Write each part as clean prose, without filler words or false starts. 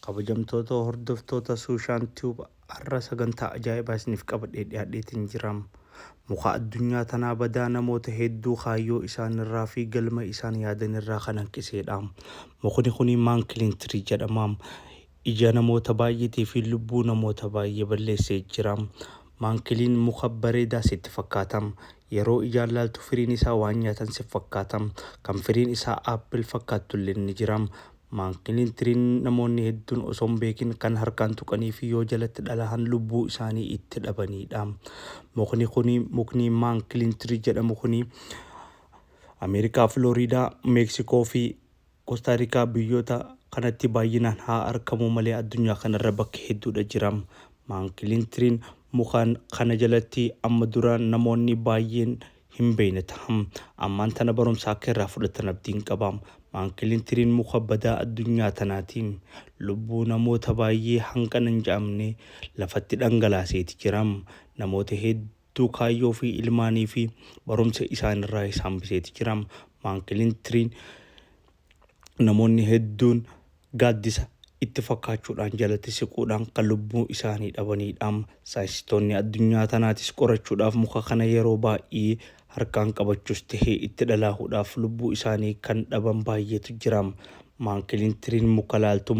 Kabajamtoota hordoftoota Suushaan Tube, har'a sagantaa ajaa'ibaa isiniif qabadhee dhiyaadheetiin jira. Muka addunyaa tanaa badaa namoota hedduu kaayyoo isaanirraa fi galma isaan yaadanirraa kan hanqiseedha. Mukni kuni Manklin Tree jedhama. Ija namoota baay'eetii fi lubbuu namoota baay'ee balleessee jira. Maankiliin muka bareedaa sitti fakkaata. Yeroo ijaan laaltu firiin isaa waan nyaatan si fakkaata. Kan firiin isaa apple fakkaattu illee ni jira. Maankiliin treen namoonni hedduun osoo hin beekin kan harkaan tuqanii fi yoo jalatti dhalahan lubbuu isaanii itti dhabanidha. Mukni kuni, mukni Maankiliin Tree jedhamu kuni, Ameerikaa, Filooriidaa, Meeksikoo fi Koostaarikaa biyyoota kanatti baay'inaan haa argamu malee addunyaa kanarra bakka hedduudha jira. Maankiliin Treen muka kana jalatti amma dura namoonni baay'een hin beekne taha. Ammaan tana barumsa akka irraa fudhatan abdiin qaba. Maankiliin Treen muka badaa addunyaa tanaati. Lubbuu namoota baay'ee hanqana hin jedhamne lafatti dhangalaaseeti jira. Namoota hedduu kaayyoo fi ilmaanii fi barumsa isaanirraa isaan biseeti jira. Maankiliin Treen namoonni hedduun gaaddisa itti fakkaachuudhaan jalatti siquudhaan kan lubbuu isaanii dhabanidha. Saayinsistoonni addunyaa tanaatis qorachuudhaaf muka kana yeroo baay'ee harkaan qabachuus tahee itti dhalaahuudhaaf lubbuu isaanii kan dhaban baay'eetu jira. Maankiliin Treen muka laaltu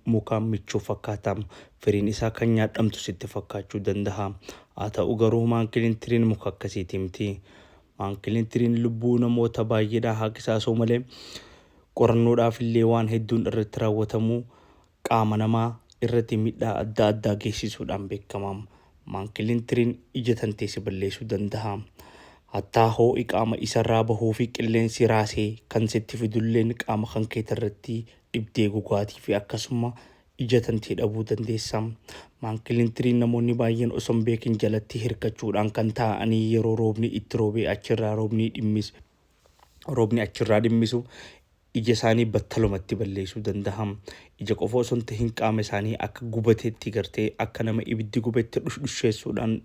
muka michuu fakkaata. Firiin isaa kan nyaadhamtu sitti fakkaachuu danda'a. Haa ta'u garuu maankiliin Treen muka akkasiiti miti. Maankiliin Treen lubbuu namoota baay'eedhaa haa qisaasuu malee qorannoodhaaf illee waan hedduun irratti raawwatamu qaama namaa irratti miidhaa adda addaa geessisuudhaan beekama. Maankiliin Treen ija tanteessi balleessuu danda'a. Hattaa hoo'i qaama isarraa bahuu fi qilleensi raasee kan sitti fidulleen qaama kan keetirratti dhibdee gogaatii fi akkasuma ija tantee dhabuu dandeessa. Maankiliin Treen namoonni baay'een osoo hin beekin jalatti hirkachuudhaan kan taa'anii yeroo roobni itti roobee achirraa roobni dhimmis roobni achirraa dhimmisu ija isaanii battalumatti balleessuu danda'a. Ija qofa osoo hin tahin qaama isaanii akka gubateetti gartee akka nama ibiddi gubetti dhushsheessuudhaan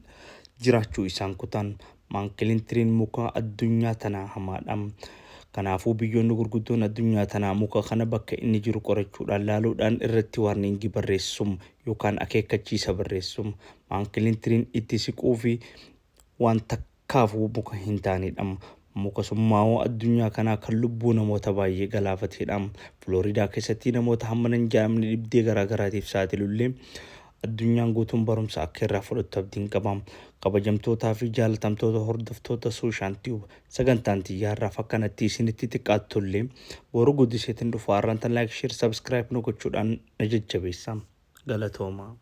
jiraachuu isaan kutan. Maankiliin Treen muka addunyaa tanaa hamaadha. Kanaafuu biyyoonni gurguddoon addunyaa tanaa muka kana bakka inni jiru qorachuudhaan, laaluudhaan irratti warning barreessum yookaan akeekkachiisa barreessum. Maankiliin Treen itti siquu fi waan takkaafuu muka hin taanedha. Muka summaa'oo addunyaa kanaa kan lubbuu namoota baay'ee galaafatedha. Filooriidaa keessatti namoota hammana hin jedhamne dhibdee garaagaraatiif saaxilullee addunyaan guutuun barumsa akka irraa fudhattu abdiin qaba. Kabajamtootaa fi jaalatamtoota hordoftoota Suushaan Tube, sagantaan xiyyaarraaf akkanatti isinitti xiqqaattullee boru guddiseetiin dhufu. Har'aan tan like, share, subscribe nu gochuudhaan na jajjabeessa. Galatooma.